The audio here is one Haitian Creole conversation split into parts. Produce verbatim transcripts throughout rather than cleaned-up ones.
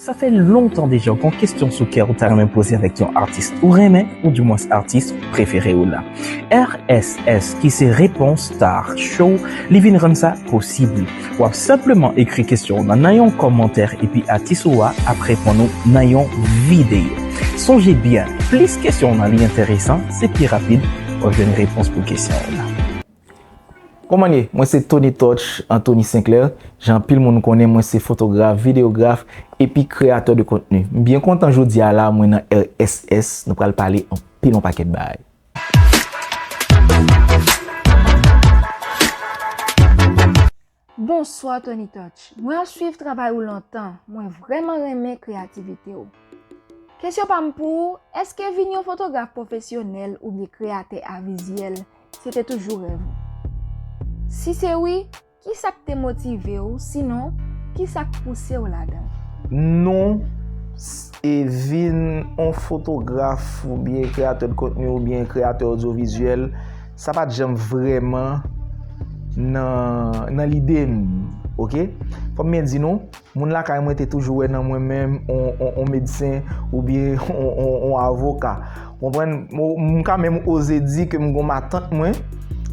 Sa fè lontan deja w gen yon kesyon sou kè w ta renmen poze avèk yon atis ou renmen, oudimwens atis prefere w la. R S S, ki se Réponse Star Show, li vin rann sa posib. W ap senpleman ekri kesyon w nan nan yon kòmantè epi atis ou a ap reponn ou nan yon videyo. Sonje byen, plis kesyon w nan li enteresan, se pi rapid w ap jwenn repons pou kesyon w la. Kòman ye? Mwen se Tony Touch, Anthony Sinclair. Jan anpil moun konnen, mwen se fotograf, videograf, epi kreyatè de kontni. M byen kontan jodi a la, mwen nan R S S, nou pral pale anpil yon pakèt bagay. Bonswa Tony Touch. Mwen ap swiv travay ou lontan. Mwen vrèman renmen kreyativite w. Kesyon pa m pou ou, èske vin yon fotograf pwofesyonèl oubyen kreyatè a vizyèl, se te toujou rèv ou? Si se wi, ki sa k te motive w? Sinon, ki sa k pouse w ladan l? Non, s- e vin yon fotograf oubyen kreyatè de kontni oubyen kreyatè odyovizyèl, sa pa t janm vrèman nan, nan lide m, oke? Fò m byen di nou, moun lakay mwen te toujou wè nan mwen menm on, on, on medsen oubyen on, on, on avoka. Konprann? Mo- M ka menm oze di ke m gon matant mwen,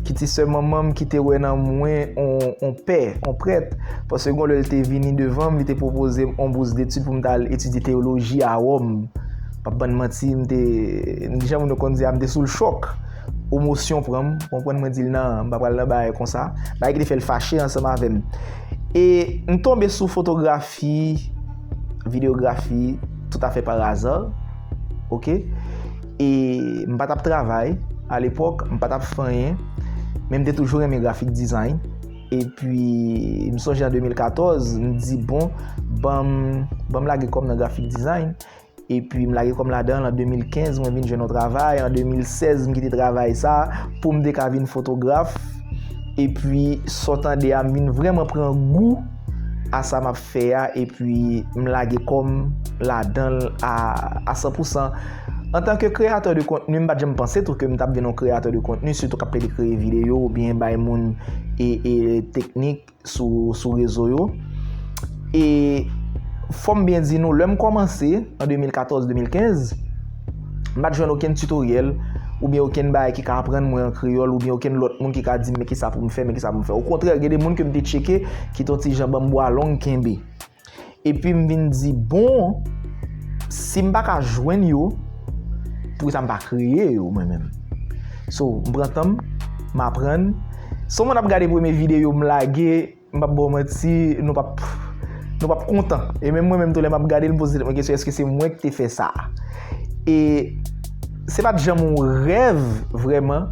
ki ti sè manman m, ki te wè nan mwen on, on pè, on prèt. Paske gon lè l te vini devan m, li te pwopoze m on bous detid pou m ta al etidye teyoloji a Wòm. P ap bann manti, m te, jan moun yo konn di a, m te sou l chòk. Emosyon pran m, konprann, mwen di l nan, m pa pral nan bagay konsa. Bagay ki te fè l fache ansanm avè m. E m tonbe sou fotografi, videyografi, toutafè pa aza, oke? E m pa t ap travay, alepòk, m pa t ap fè anyen, men m te toujou renmen graphic design. Epi, m sonje an de mil katòz, m di, bon, ban m, ban m lage kò m nan graphic design. Epi, m lage kò m ladan l an de mil kenz, mwen vin jwenn yon travay. An de mil sèz, m kite travay sa pou m te ka vin fotograf. Epi, sa w tande a, m vin vrèman pran gou a sa m ap fè a. Epi, m lage kò m ladan l a, a san pou san. Antanke kreyatè de kontni, m pa t janm panse tou ke m t ap vin yon kreyatè de kontni, sitou k ap plede kreye videyo oubyen bay moun e, e teknik sou, sou rezo yo. E fò m byen di nou, lè m kòmanse, an de mil katòz, de mil kenz, m pa t jwenn okenn titoryèl, oubyen okenn bagay ki ka aprann mwen an kreyòl, oubyen okenn lòt moun ki ka di m, men kisa pou m fè, men kisa pou m fè. Okontrè, gen de moun ke m te tcheke, ki te yon ti jan ban m bwa long kenbe. Epi m vin di, bon, si m pa ka jwenn yo, poukisa m pa kreye yo mwen menm? So, m pran tan m, m aprann. Si yon moun ap gade premye videyo m lage, m p ap ba w manti, nou p ap, nou p ap kontan. E menm mwen menm tou, lè m ap gade l, m poze tèt mwen kesyon, èske se mwen ki te fè sa? E se pa t janm yon rèv vrèman,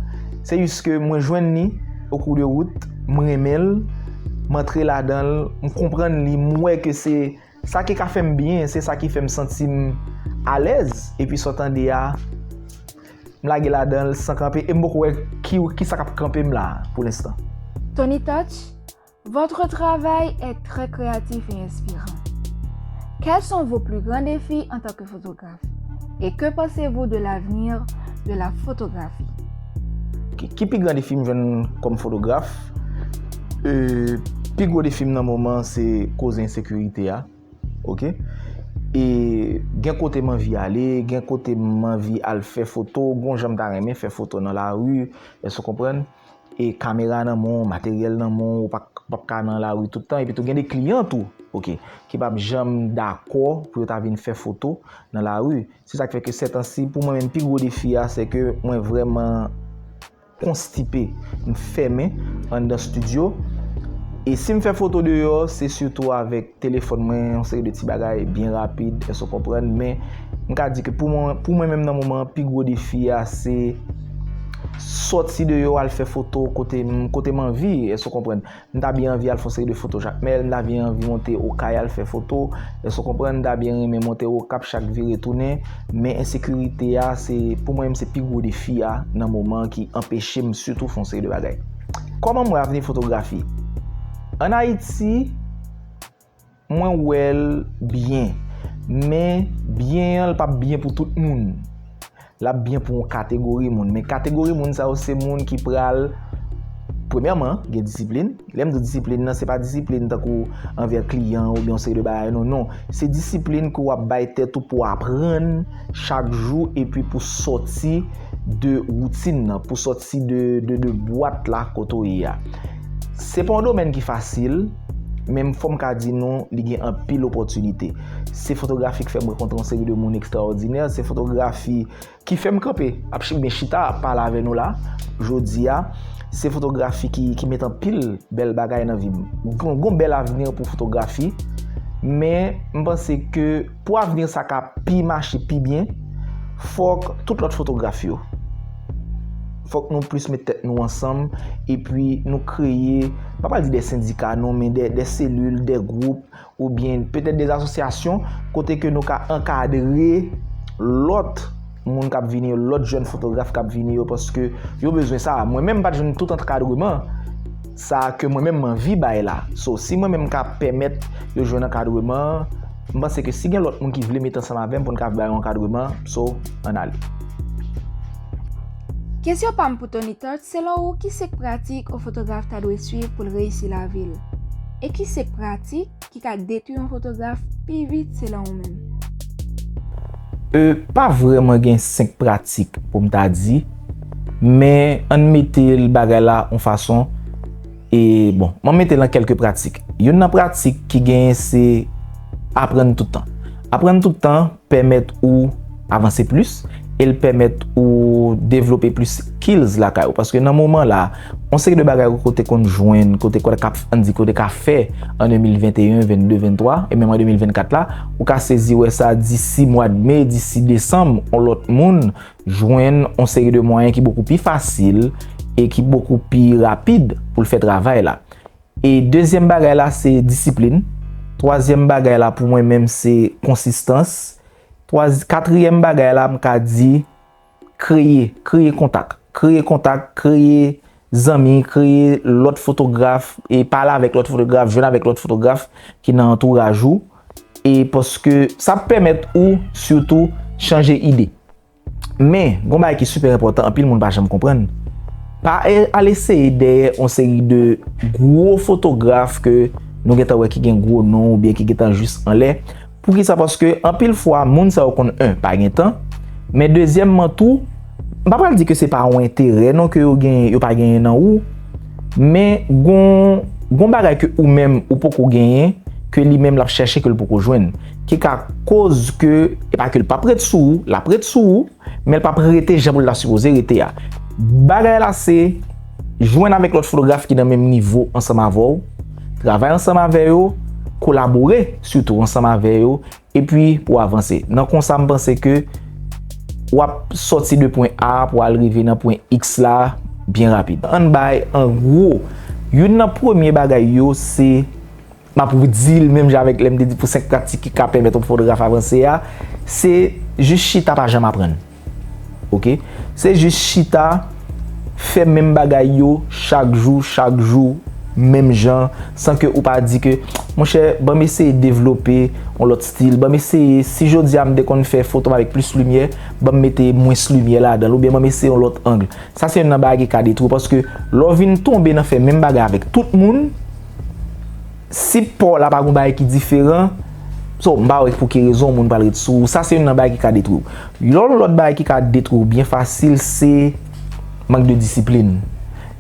se jis ke mwen jwenn li au cours de route, m renmen l, m antre ladan l, m konprann li, m wè ke se sa ki ka fè m byen, se sa ki fè m santi m alèz. Epi sa w tande a, m lage ladan l san kanpe, e m poko wè ki, kisa k ap kanpe m la pou lenstan. Tony Touch, votre travail est très créatif et inspirant. Quels sont vos plus grands défis en tant que photographe? Et que pensez-vous de l'avenir de la photographie? Ki, ki pi gran defi m jwenn kòm fotograf? E, pi gwo defi m nan moman an, se koze ensekirite a. Oke? E gen kote m anvi ale, gen kote m anvi al fè foto, gon jan m ta renmen fè foto nan lari, èske w konprann? E kamera nan men w, materyèl nan men w, ou pa, p ap ka nan lari tout tan. Epi tou, gen de kliyan tou, oke, ki p ap janm dakò pou yo ta vin fè foto nan lari. Se sa k fè ke sètansi, pou mwen menm, pi gwo defi a, se ke mwen vrèman konstipe, m fèmen anndan estidyo. E si m fè foto deyò, se sitou avèk telefòn mwen, yon seri de ti bagay byen rapid, èske w konprann? Men, m ka di ke pou mwen, pou mwen menm nan moman an, pi gwo defi a, se sòti deyò, al fè foto kote m, kote m anvi, èske w konprann? M ta byen anvi al fè yon seri de foto Jakmèl, m ta byen anvi monte Okay al fè foto, èske w konprann? M ta byen renmen monte Okap chak vire tounen, men ensekirite a, se, pou mwen menm, se pi gwo defi a nan moman an ki anpeche m sitou fè yon seri de bagay. Kòman m wè avni fotografi? Ann Ayiti, mwen wè l byen, men byen an, l p ap byen pou tout moun. L ap byen pou yon kategori moun. Men kategori moun sa yo, se moun ki pral Premyèman, gen disiplin. Lè m di disiplin nan, se pa disiplin tankou anvè kliyan oubyen yon seri de bagay, non, non. Se disiplin ke w ap bay tèt ou pou w aprann chak jou epi pou sòti de woutin nan, pou sòti de, de, de bwat la kote w ye a. Se pa yon domèn ki fasil, men fò m ka di nou, li gen anpil opòtinite. Se fotografi k fè m rankontre yon seri de moun ekstraòdinè, se fotografi ki fè m kanpe, ap chi-, ben, chita, ap pale avè nou la, jodi a. Se fotografi ki, ki met anpil bèl bagay nan vi m. Gon, gon bèl avni pou fotografi, men m panse ke pou avni sa ka pi mache pi byen, fòk tout lòt fotografi yo, fòk nou plis met tèt nou ansanm, epi nou kreye, m pa pral di de sendika non, men de, de selil, de gwoup, oubyen petèt de asosyasyon kote ke nou ka ankadre lòt moun k ap vini yo, lòt jèn fotograf k ap vini yo, paske yo bezwen sa. Mwen menm, m pa t jwenn tout ankadreman sa ke mwen menm m anvi bay la. So, si mwen menm m ka pèmèt yo jwenn ankadreman, m panse ke si gen lòt moun ki vle met ansanm avè m pou n ka bay yon ankadreman, so, ann ale. Kesyon pa m pou Tony Touch, selon ou, ki senk pratik yon fotograf ta dwe swiv pou l reyisi lavi l? E ki senk pratik ki ka detwi yon fotograf pi vit selon ou menm? E pa vrèman gen senk pratik pou m ta di, men ann mete bagay la yon fason, e bon, m ap mete l nan kèlke pratik. Youn nan pratik ki genyen se aprann tout tan. Aprann tout tan pèmèt ou avanse plis e l pèmèt ou devlope plis skills lakay ou. Paske nan moman la, yon seri de bagay ou te konn jwenn, kote kote k ap, ann di, kote k ap fè an de mil venteyen, vennde, venntwa, e menm an de mil vennkat la, ou ka sezi wè sa disi mwa de me, disi desanm, yon lòt moun jwenn yon seri de mwayen ki bokou pi fasil e ki bokou pi rapid pou l fè travay la. E dezyèm bagay la se disiplin. Twazyèm bagay la pou mwen menm se konsistans. Twa, katriyèm bagay la m ka di kreye, kreye kontak. Kreye kontak, kreye zanmi, kreye lòt fotograf e pale avèk lòt fotograf, jwenn avèk lòt fotograf ki nan antouraj ou. E paske sa ap pèmèt ou sitou chanje ide. Men, gon bagay ki sipè enpòtan, anpil moun pa janm konprann. Pa al eseye dèyè yon seri de gwo fotograf ke nou gentan wè ki gen gwo non oubyen ki gentan jis anlè. Poukisa? Paske anpil fwa, moun sa yo konn, en, pa gen tan, men dezyèmman tou, m pa pral di ke se pa yon enterè non ke yo genyen, yo pa genyen nan ou, men gon, gon bagay ke ou menm ou poko genyen, ke li menm l ap chèche ke l poko jwenn, ki ka koz ke, e pa ke l p ap ret sou ou, l ap ret sou ou, men l p ap rete jan pou l ta sipoze rete a. Bagay la se jwenn avèk lòt fotograf ki nan menm nivo ansanm avè w, travay ansanm avè yo, kolabore sitou ansanm avè yo, epi pou w avanse. Nan konsa, m panse ke w ap sòti de pwen A pou w al rive nan pwen X la byen rapid. Ann bay an gwo, youn nan premye bagay yo se, m ap redi l menm jan avèk lè m te di pou senk pratik ki ka pèmèt yon fotograf avanse a, se jis chita, pa janm aprann. Oke? Se jis chita, fè menm bagay yo chak jou, chak jou, menm jan, san ke ou pa di ke, monchè, ban m eseye devlope yon lòt stil, ban m eseye, si jodi a m te konn fè foto m avèk plis limyè, ban m mete mwens limyè ladan l, oubyen ban m eseye yon lòt ang. Sa se youn nan bagay ki ka detwi w, paske lè w vin tonbe nan fè menm bagay avèk tout moun, si pa w la pa gon bagay ki diferan, so, m pa wè pou ki rezon yon moun pral ret sou ou. Sa se youn nan bagay ki ka detwi w. Yon lòt bagay ki ka detwi w byen fasil, se mank de disiplin.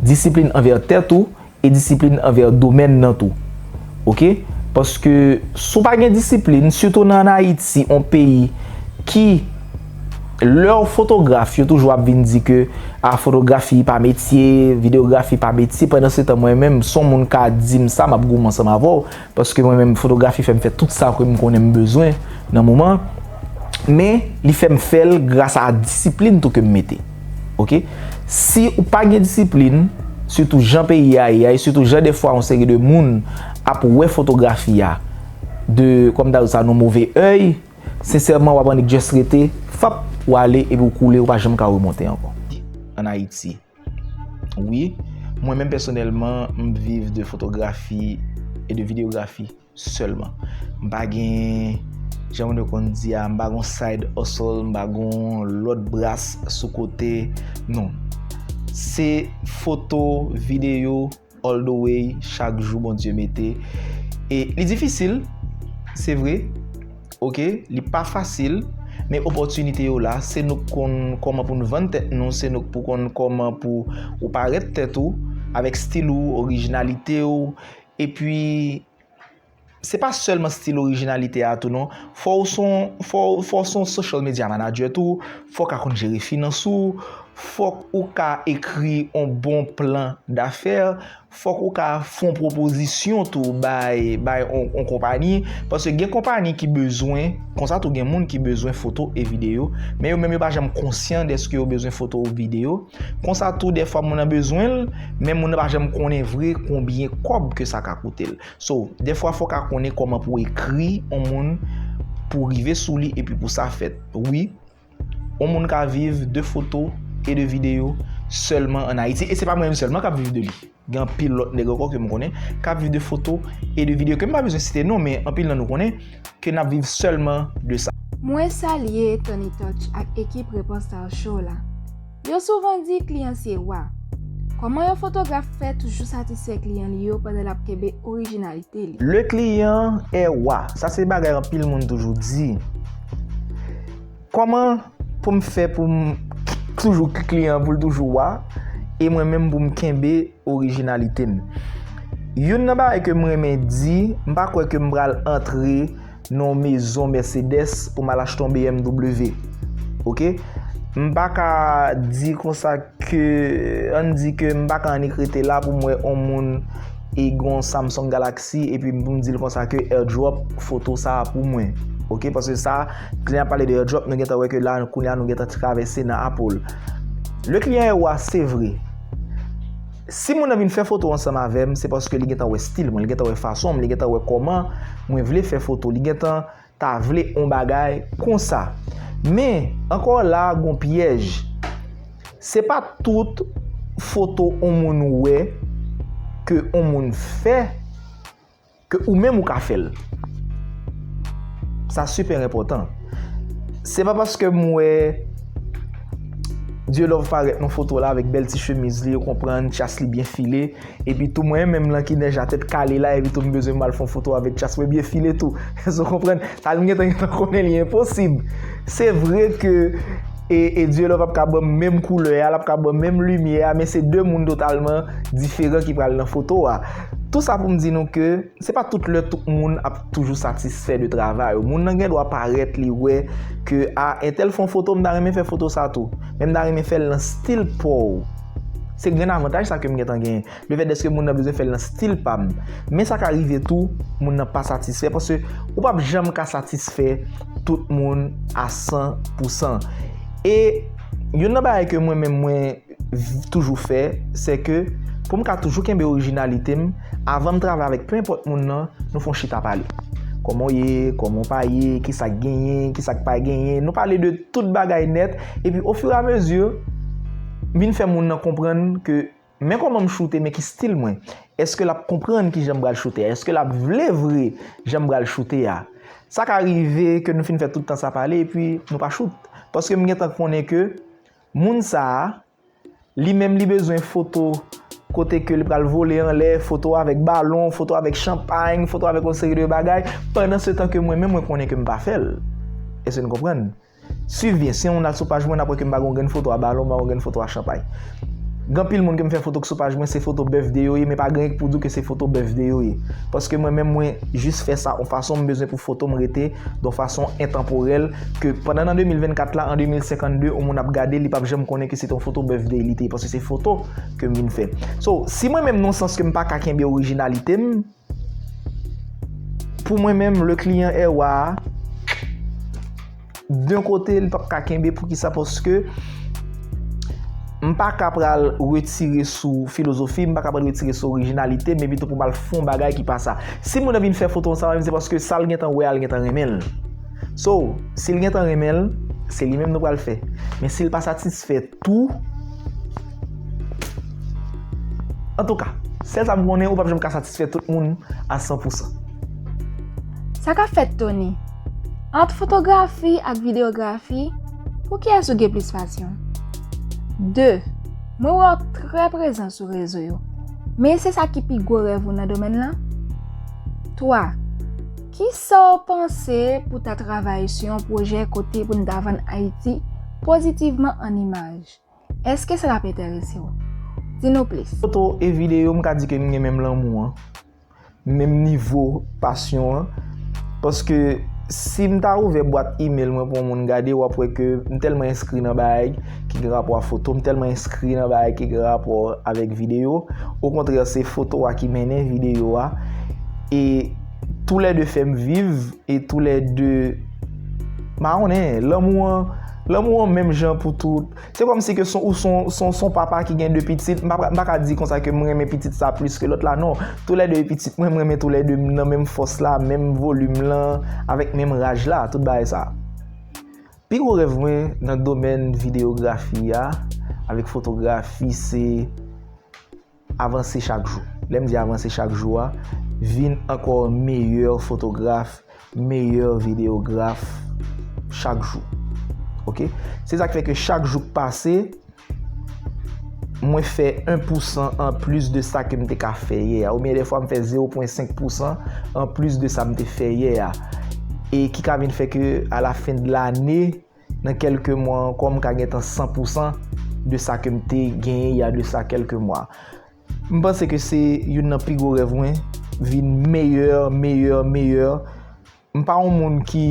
Disiplin anvè tèt ou e disiplin anvè domèn nan tou. Oke? Paske si w pa gen disiplin, sitou nan Ayiti, yon peyi ki, lè w fotograf, yo toujou ap vin di ke, a, fotografi pa metye, videyografi pa metye. Pandansetan, mwen menm, si yon moun ka di m sa, m ap goumen ansanm avè w. Paske mwen menm, fotografi fè m fè tout sa ke m konnen m bezwen nan moman. Men, li fè m fè l gras a disiplin tou ke m mete. Oke? Si ou pa gen disiplin, sitou jan peyi a ye a, e sitou jan dèfwa yon seri de moun ap wè fotografi a de, kòm ta di sa, nan move èy, sensèman, w ap annik just rete, fap, w ale, epi w koule, ou pa janm ka remonte ankò. Ann Ayiti. Wi, mwen menm pèsonèlman, m viv de fotografi e de videyografi sèlman. M pa gen, jan moun yo konn di a, m pa gen yon side hustle, m pa gen yon lòt bras sou kote, non. Se foto, videyo, all the way, chak jou Bondye mete. E li difisil, se vre, oke, li pa fasil, men opòtinite yo la, se nou k konn kòman pou n vann tèt nou, se nou k pou konn kòman pou ou parèt tèt ou, avèk stil ou, orijinalite w, epi se pa sèlman stil orijinalite a tou non. Fò w se yon, fò, fò w se yon social media manager tou, fò w ka konn jere finans ou, fòk ou ka ekri yon bon plan dafè, fòk ou ka fè yon pwopozisyon tou bay, bay yon, yon konpayi, paske gen konpayi ki bezwen, konsa tou gen moun ki bezwen foto e videyo, men yo menm yo pa janm konsyan dèske yo bezwen foto ou videyo. Konsa tou dèfwa moun nan bezwen l, men moun nan pa janm konnen vre konbyen kòb ke sa ka koute l. So, dèfwa fò w ka konnen kòman pou w ekri yon moun pou rive sou li epi pou sa fèt. Wi, yon moun ka viv de foto e de videyo sèlman ann Ayiti. E se pa mwen menm sèlman k ap viv de li. Gen anpil lòt nèg ankò ke m konnen k ap viv de foto e de videyo ke m pa bezwen site non, men anpil nan nou konnen ke n ap viv sèlman de sa. Mwen salye Tony Touch ak ekip Repons Style Show la. Yo souvan di kliyan se wa. Kòman yon fotograf fè toujou satisfè kliyan li yo pandan l ap kenbe orijinalite li? Le client est roi. Sa se bagay anpil moun toujou di. Kòman pou m fè pou m toujou kliyan pou l toujou wa, e mwen menm pou m kenbe orijinalite m? Youn nan bagay ke m renmen di, m pa kwè ke m pral antre nan yon mezon Mercedes pou m al achte yon B M W. Oke? M pa ka di konsa ke, ann di ke m pa ka annik rete la pou m wè yon moun e gen yon Samsung Galaxy epi pou m di l konsa ke airdrop foto sa a pou mwen. Oke, paske sa, lè n ap pale de airdrop, nou gentan wè ke la, kounye a, nou gentan travèse nan Apple. Le client est roi, se vre. Si moun nan vin fè foto ansanm avè m, se paske li gentan wè stil mwen, li gentan wè fason m, li gentan wè kòman mwen vle fè foto, li gentan ta vle yon bagay konsa. Men, ankò la, gon pyèj. Se pa tout foto yon moun wè ke yon moun fè ke ou menm ou ka fè l. Sa sipè enpòtan. Se pa paske m wè Dieu Love parèt nan foto la avèk bèl ti chemiz li, ou konprann, chas li byen file, epi tou mwen menm lan ki nèj a tèt kale la, epi tou m bezwen m al fè yon foto avèk chas mwen byen file tou. Èske w konprann? Sa l gentan gentan konnen li enposib. Se vre ke e, e Dieu Love ap ka ban m menm koulè a, l ap ka ban m menm limyè a, men se de moun totalman diferan ki pral nan foto a. Tou sa pou m di nou ke se pa tout lè tout moun ap toujou satisfè de travay ou. Moun nan gen dwa parèt li wè ke, a, entèl fè yon foto, m ta renmen fè foto sa tou. Men m ta renmen fè l nan stil pa w. Se grenn avantaj sa ke m gentan genyen. Lefèt dèske moun nan bezwen fè l nan stil pa m. Men sa ka rive tou, moun nan pa satisfè, paske ou p ap janm ka satisfè tout moun a san pou san. E youn nan bagay ke mwen menm mwen v-, toujou fè, se ke pou m ka toujou kenbe orijinalite m, avan m travay avèk penenpòt moun nan, nou fè yon chita pale. Kòman w ye, kòman w pa ye, kisa k genyen, kisa k pa genyen. Nou pale de tout bagay nèt, epi ofiramezi, m vin fè moun nan konprann ke men kòman m choute, men ki stil mwen. Èske l ap konprann kijan m pral choute a? Èske l ap vle vre jan m pral choute a? Sa ka rive ke nou fin fè tout tan sa pale, epi nou pa choute. Paske m gentan konnen ke moun sa a, li menm li bezwen foto kote ke li pral vole anlè, foto avèk balon, foto avèk chanpay, foto avèk yon seri de bagay, pandan se tan ke mwen menm mwen konnen ke m pa fè l. Èske nou konprann? Swiv byen, si yon moun al sou paj mwen, n ap wè ke m pa gen yon grenn foto a balon, m pa gen yon grenn foto a chanpay. Gen anpil moun ke m fè foto k sou paj mwen, se foto birthday yo ye, men pa gen anyen k pou di w ke se foto birthday yo ye. Paske mwen menm, mwen jis fè sa yon fason, m bezwen pou foto m rete yon fason entanporèl, ke pandan nan de mil vennkat la, an de mil senkannde, yon moun ap gade, li p ap janm konnen ke se te yon foto birthday li te ye, paske se foto ke m vin fè. So, si mwen menm, nan sans ke m pa ka kenbe orijinalite m, pou mwen menm, le client est roi a, d'un kote, li p ap ka kenbe. Poukisa? Paske m pa ka pral retire sou filozofi, m pa ka pral retire sou orijinalite m, men pito pou m al fè yon bagay ki pa sa. Si moun nan vin fè foto ansanm avè m, se paske sa l gentan wè a, l gentan renmen l. So, si l gentan renmen l, se li menm nou pral fè. Men si l pa satisfè tou, antouka, sèl sa m konnen, ou p ap janm ka satisfè tout moun a san pou san. Sa k ap fèt, Tony? Ant fotografi ak videyografi, pou kiyès ou gen plis pasyon? De. Mwen wè w trè prezan sou rezo yo. Men se sa ki pi gwo rèv ou nan domèn lan? Twa, kisa w panse pou ta travay sou yon pwojè kote pou n ta vann Ayiti pozitivman an imaj? Èske sa t ap enterese w? Di nou plis. Foto e videyo, m ka di ke m gen menm lanmou an. Menm nivo pasyon an. Paske si m ta ouvè bwat email mwen pou yon moun gade, w ap wè ke m tèlman enskri nan bagay ki gen rapò a foto, m tèlman enskri nan bagay ki gen rapò avèk videyo. Okontrè, se foto a ki mennen videyo a. E toulède fè m viv, e toulède, m pa konnen, lanmou an, lanmou an menm jan pou tout. Se kòmsi ke son, ou son, son, son papa ki gen de pitit, m pa, m pa ka di konsa ke m renmen pitit sa plis ke lòt la, non. Toulède pitit mwen, m renmen toulède nan menm fòs la, menm volim lan, avèk menm raj la, tout bagay sa. Pi gwo rèv mwen nan domèn videyografi a, avèk fotografi, se avanse chak jou. Lè m di avanse chak jou a, vin ankò meyè fotograf, meyè videograf chak jou. Oke? Se sa k fè ke chak jou k pase, mwen fè en pousan an plis de sa ke m te ka fè yè a. Oubyen dèfwa m fè zewo pwen senk pousan an plis de sa m te fè yè a. E ki ka vin fè ke a la fen de lane, nan kèlke mwa ankò, m ka gentan san pousan de sa ke m te genyen y a de sa kèlke mwa. M panse ke se youn nan pi gwo rèv mwen, vin meyè, meyè, meyè. M pa yon moun ki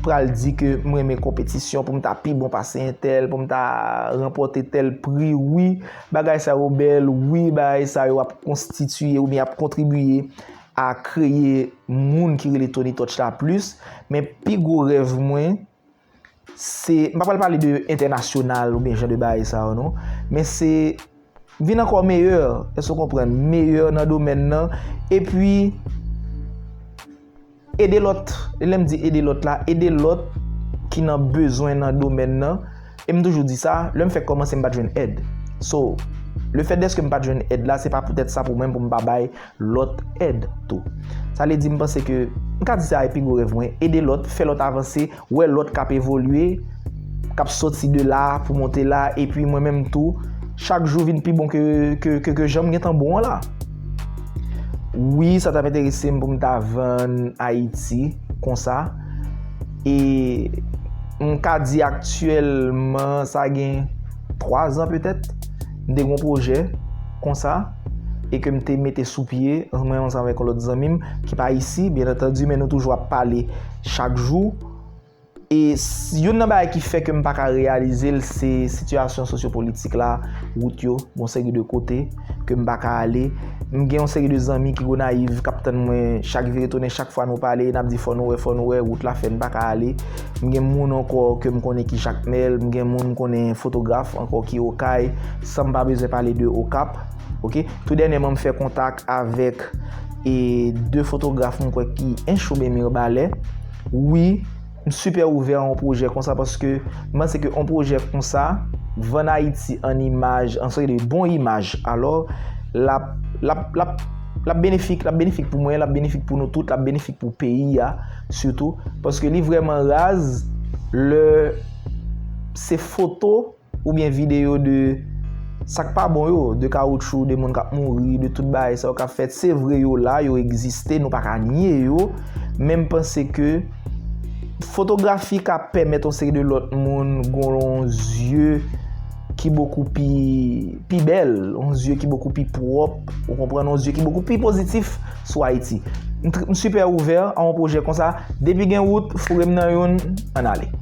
pral di ke m renmen konpetisyon pou m ta pi bon pase entèl, pou m ta ranpòte tèl pri. Wi, bagay sa yo bèl, wi, bagay sa yo ap konstitiye oubyen ap kontribiye a kreye moun ki rele Tony Touch la plis, men pi gwo rèv mwen, se, m pa pral pale de entènasyonal oubyen jan de bagay sa yo, non, men se vin ankò meyè, èske w konprann? Meyè nan domèn nan, epi ede lòt. Lè m di ede lòt la, ede lòt ki nan bezwen nan domèn nan. E m toujou di sa, lè m fèk kòmanse, m pa t jwenn èd. So, lefèt dèske m pa t jwenn èd la, se pa poutèt sa pou mwen pou m pa bay lòt èd tou. Sa vle di, m panse ke, m ka di sa, e pi gwo rèv mwen, ede lòt, fè lòt avanse, wè lòt k ap evolye, k ap soti de la pou monte la, epi mwen menm tou, chak jou vin pi bon ke, ke, ke, ke jan m gentan bon an la. Wi, sa t ap enterese m pou m ta vann Ayiti konsa. E m ka di aktyèlman, sa gen twa zan petèt, m te gen yon pwojè konsa, e ke m te mete sou pye, mwen ansanm avèk yon lòt zanmi m, ki pa isi, byen antandi, men nou toujou ap pale chak jou. E s-, youn nan bagay ki fè ke m pa ka reyalize l, se sitiyasyon sosyopolitik la, wout yo, gon seri de kote ke m pa ka ale. M gen yon seri de zanmi ki Gonayiv k ap tann mwen chak vire tounen, chak fwa nou pale, n ap di fò nou wè, fò nou wè, wout la fè n pa ka ale. M gen moun ankò ke m konnen ki Jakmèl, m gen moun m konnen fotograf ankò ki Okay, san m pa bezwen pale de Okap. Oke? Tou dènyèman, m fè kontak avèk, e, de fotograf m kwè ki Ench oubyen Mirbalè. Wi, m sipè ouvè a yon pwojè konsa paske m panse ke yon pwojè konsa, vann Ayiti an imaj, an seri de bon imaj, alò, l ap, l ap, l ap, l ap benefik, l ap benefik pou mwen, l ap benefik pou nou tout, l ap benefik pou peyi a, sitou, paske li vrèman raz, lè se foto oubyen videyo de sa k pa bon yo, de kawoutchou, de moun k ap mouri, de tout bagay sa yo k ap fèt. Se vre, yo la, yo egziste, nou pa ka nye yo, men m panse ke fotografi ka pèmèt yon seri de lòt moun gon yon zye ki bokou pi, pi bèl, yon zye ki bokou pi pwòp, ou konprann, yon zye ki bokou pi pozitif sou Ayiti. M tr-, m sipè ouvè a yon pwojè konsa. Depi gen wout, foure m nan youn, ann ale.